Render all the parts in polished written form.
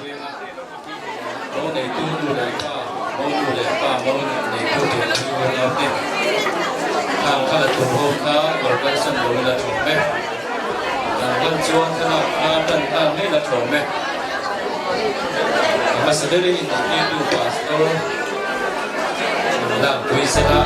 pui anga, mo neitu nu leh pa, mo nu leh pa, mo neitu thianpui unau te khang kha la tur ho kha lo kalsan lo ila thawm e. Dan hlan chuan thlalak kha tan nghal mai la thawm e. A hmasa berin inneihtirtu Pastor Lakpui sela.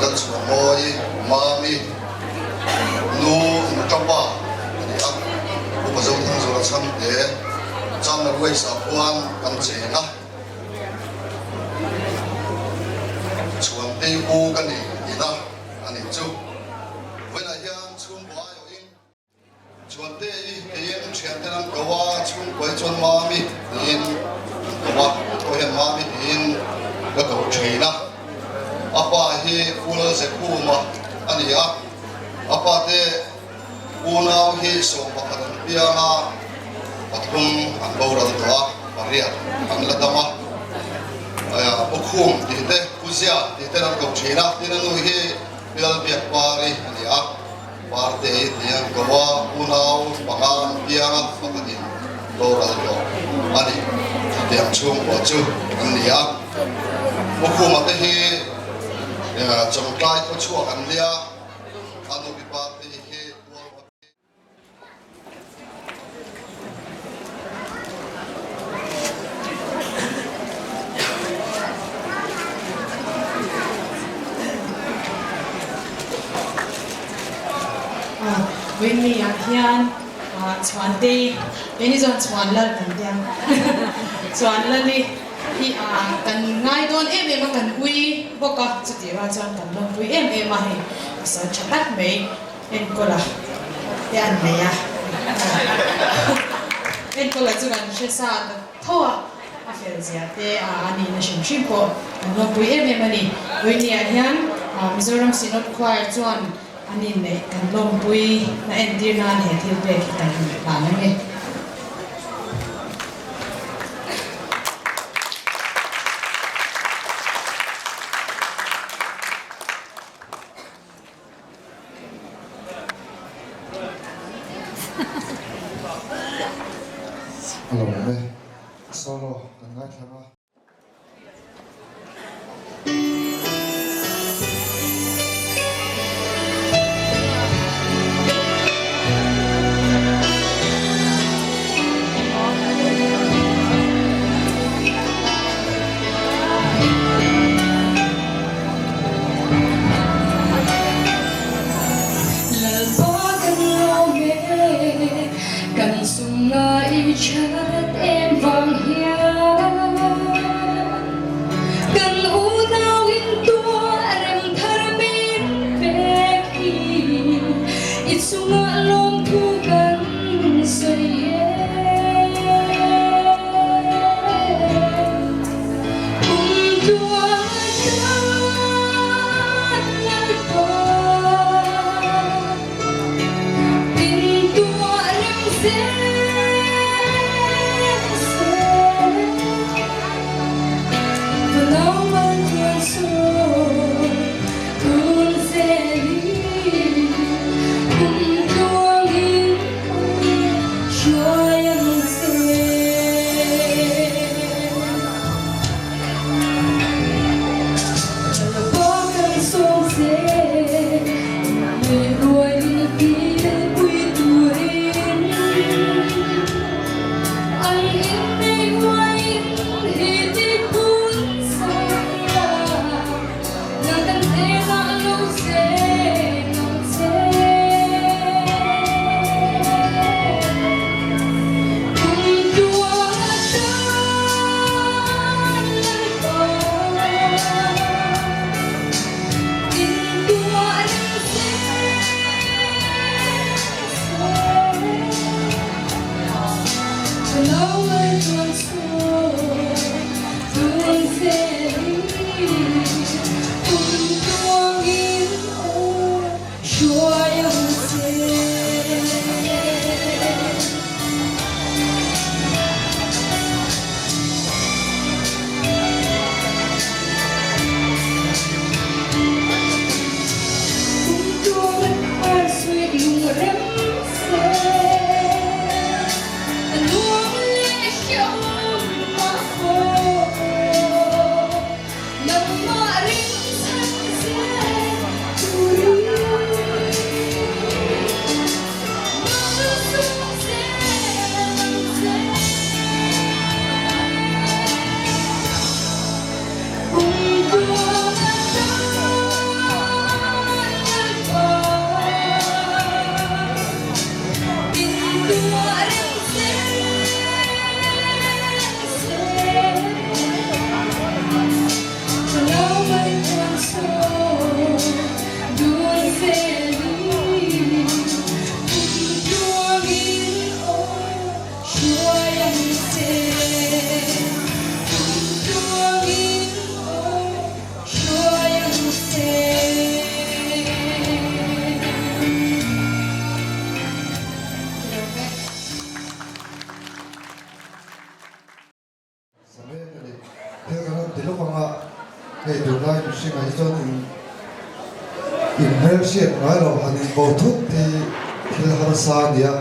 Lalchhuanmawii Mami nu Nuṭapa a ni a, Upa Zothangzawla chhangte Channa Ruaisa khuan kan cheng a, Chhuantei u ka ni tihna a nih chu. Vawiinah hian chhungkua aiawhin. Chuante i tiin thianten an ko a, chhungkuai chuan Mami tiin an ko a, kei pawh hian Mami tiin ka ko thin a. A pa hi Pu Lalzekhuma a ni a, a pa te unau hi 11 an piang a, pathum an boral tawh a, pariat an la dam a. Pu Khum tih te, Pu Zia tih ten an ko thin a, tin a nu hi Pi Lalbiakpari a ni a. Parte i ti ang ko a, unau panga an piang a, pakhatin boral tawh a ni. Chutiang chhungkua chu an ni a. Pu Khuma te hi Chawngtlai khawchhuak an nia, a nupi Parte hi Tualhawt hi. Vawiinni ah hian Chhuantei, keini chuan Chhuan Lal kan tia, Chhuan Lali hi kan ngai dawn em em a, kan ui bawk a, chutih rual chuan kan lawmpui em em a, hei pasal tha tak mai. Enkawla te an nei a, Enkawla chu kan hre sa ta tho a, a fel zia te a a nihna hrim hrim pawh an lawmpui em em a ni. Vawinia hian Mizoram Synod Choir chuan an inneih kan lawmpui na entir nan he thil pek hi kan hlan ang e. A lo awm e. Solo kan ngaithla a. Lalpa kan lawm e, kan sum ngai that em. mihringah hi chuan in inhmelhriat ngai lo han inbo thut hi thil harsa a ni a,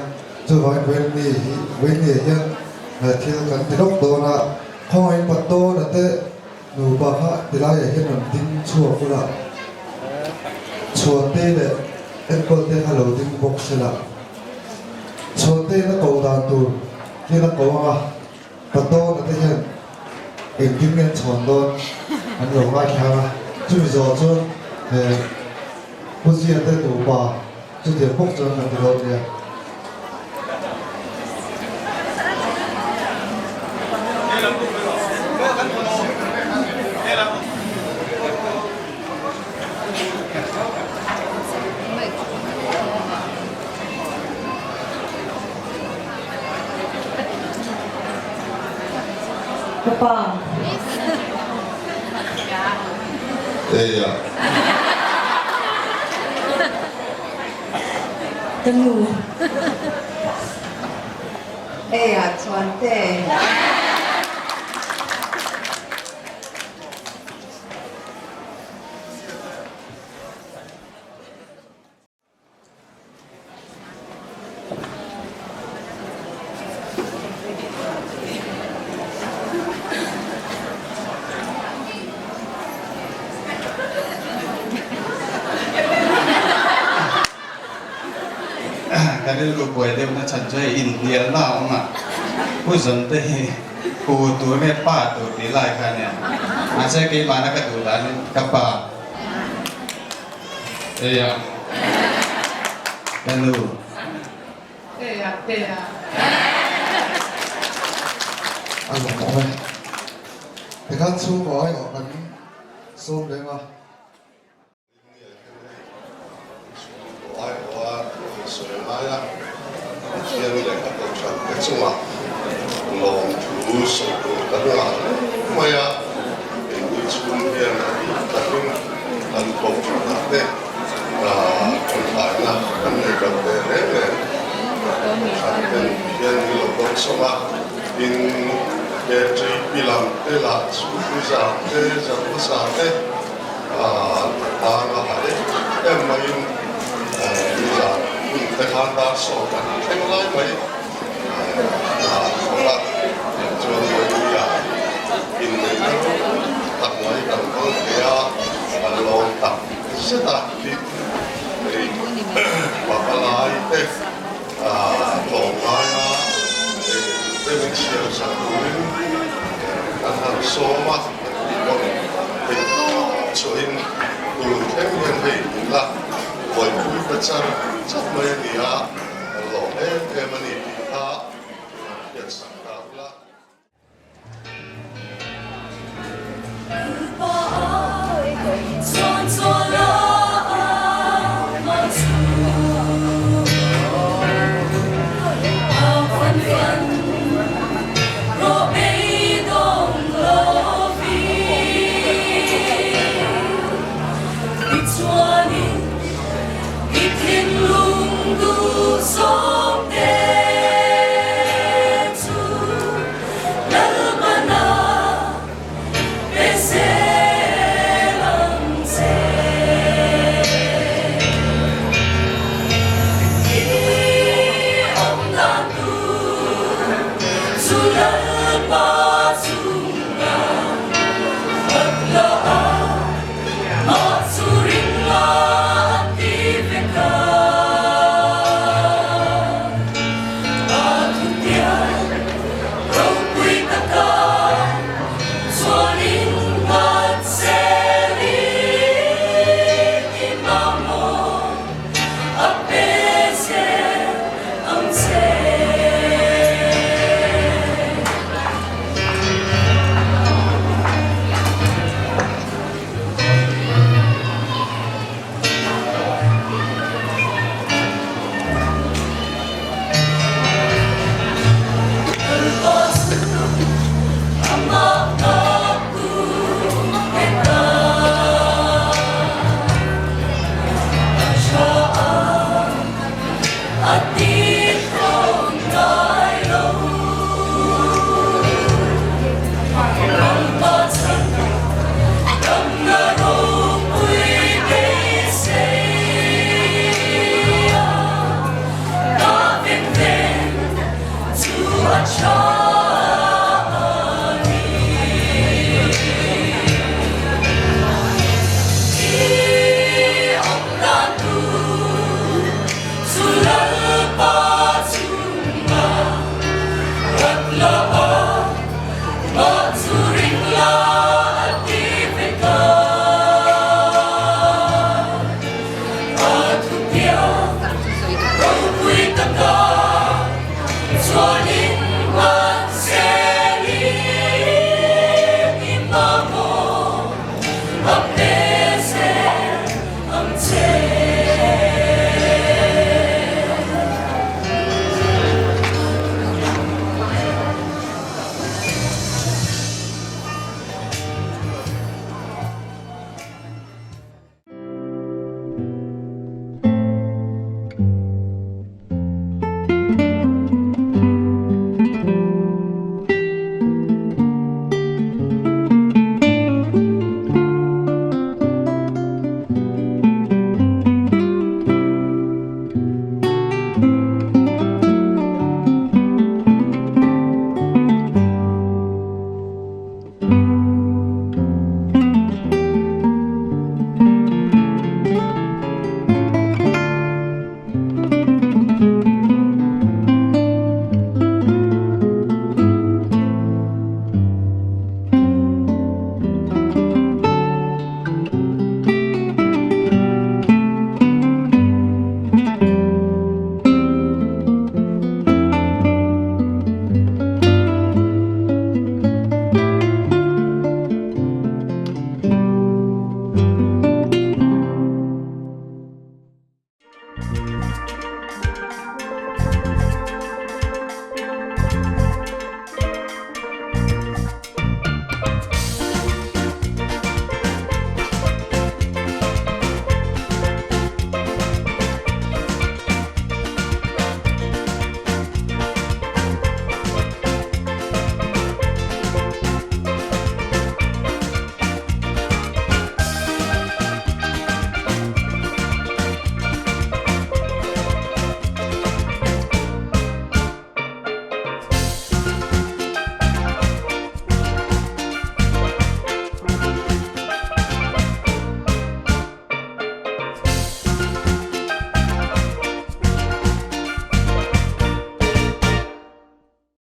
chuvangin Vawiinni hi Vawiinni ah hian thil kan ti lawk dawn a, khawngaihin Patawna te nupa kha tilaiah hian rawn ding chhuak ula, Chhuante leh Enkawlte kha lo ding bawk sela, Chhuante in a ko dan tur hian a ko ang a. Patawna te hian engtin nge an chhawn dawn an lo ngaithlang a, chumi zawh chuan he Pu Zia te nupa chutiang bawk chuan kan ti dawn nia. Ka pa. Eia. Ka nu. Eia chuan te. Ka rilru buai deuhna chhan chu hei inhnialna a awm a, Pu Zawmte hi pu tur nge pa tur tih lai kha ania, mahse keimahna ka duh danin ka pa. Eia ka nu. Eia eia. A lawm awm e. Tikhan chhungkaw aiawh kan sawm reng a. Chhungkaw aiawha thu sawi lai a, Pathian leh a kohhran te chungah lawmthu sawi tur kan ngah hle mai a. Keini chhung hian a bik takin kan kohhranah te tawngtaina kan nei lo ve reng reng. Kohhran ten hian min lo dawngsawm a, tin KTP lam te lah chu Puza te, Zarhmasa te an tan a ha em em maiin nizan hun te khan dar sawm an thleng lai mai. Chuan Vawinia inneihna ropui tak mai kan kal thei a, kan lawm tak zet a tih hei pavalai te tlawmngaia te min siam sak turin kan han sawm a, kan tih pawh theih tawp chhuahin tun thleng hian hei min la buaipui ta char char mai a ni a. Kan lawm em em a ni tih kha han hriatsak ta ula.